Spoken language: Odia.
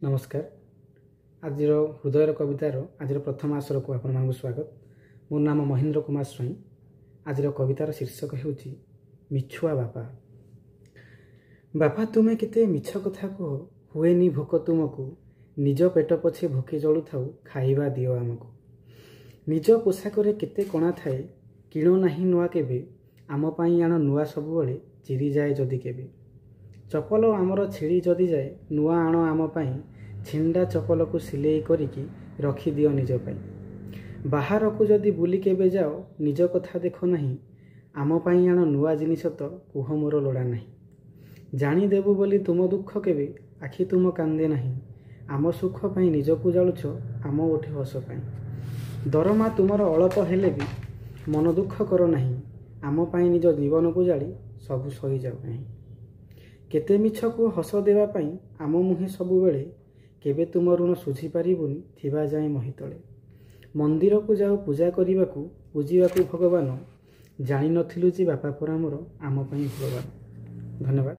ନମସ୍କାର। ଆଜିର ହୃଦୟର କବିତାର ଆଜିର ପ୍ରଥମ ଆସରକୁ ଆପଣମାନଙ୍କୁ ସ୍ୱାଗତ। ମୋ ନାମ ମହେନ୍ଦ୍ର କୁମାର ସ୍ୱାଇଁ। ଆଜିର କବିତାର ଶୀର୍ଷକ ହେଉଛି ମିଛୁଆ ବାପା। ବାପା, ତୁମେ କେତେ ମିଛ କଥା କୁହ, ହୁଏନି ଭୋକ ତୁମକୁ। ନିଜ ପେଟ ପଛେ ଭୋକେ ଜଳୁଥାଉ, ଖାଇବା ଦିଅ ଆମକୁ। ନିଜ ପୋଷାକରେ କେତେ କଣା ଥାଏ, କିଣ ନାହିଁ ନୂଆ କେବେ। ଆମ ପାଇଁ ଆଣ ନୂଆ ସବୁବେଳେ, ଚିରିଯାଏ ଯଦି କେବେ। ଚପଲ ଆମର ଛିଡ଼ି ଯଦି ଯାଏ, ନୂଆ ଆଣ ଆମ ପାଇଁ। ଛିଣ୍ଡା ଚପଲକୁ ସିଲେଇ କରିକି ରଖିଦିଅ ନିଜ ପାଇଁ। ବାହାରକୁ ଯଦି ବୁଲି କେବେ ଯାଅ, ନିଜ କଥା ଦେଖ ନାହିଁ। ଆମ ପାଇଁ ଆଣ ନୂଆ ଜିନିଷ ତ କୁହ ମୋର ଲୋଡ଼ା ନାହିଁ। ଜାଣିଦେବୁ ବୋଲି ତୁମ ଦୁଃଖ କେବେ ଆଖି ତୁମ କାନ୍ଦେ ନାହିଁ। ଆମ ସୁଖ ପାଇଁ ନିଜକୁ ଜାଳୁଛ, ଆମ ଓଠେ ହସ ପାଇଁ। ଦରମା ତୁମର ଅଳପ ହେଲେ ବି ମନ ଦୁଃଖ କର ନାହିଁ। ଆମ ପାଇଁ ନିଜ ଜୀବନକୁ ଜାଳି ସବୁ ସହିଯାଅ ନାହିଁ। କେତେ ମିଛ କୁହ ହସ ଦେବା ପାଇଁ ଆମ ମୁହେଁ ସବୁବେଳେ। କେବେ ତୁମ ଋଣ ଶୁଝି ପାରିବୁନି ଥିବା ଯାଏଁ ମହିତଳେ। ମନ୍ଦିରକୁ ଯାଉ ପୂଜା କରିବାକୁ, ପୂଜିବାକୁ ଭଗବାନ। ଜାଣିନଥିଲୁ ଯେ ବାପା ପରା ମୋର ଆମ ପାଇଁ ଭଗବାନ। ଧନ୍ୟବାଦ।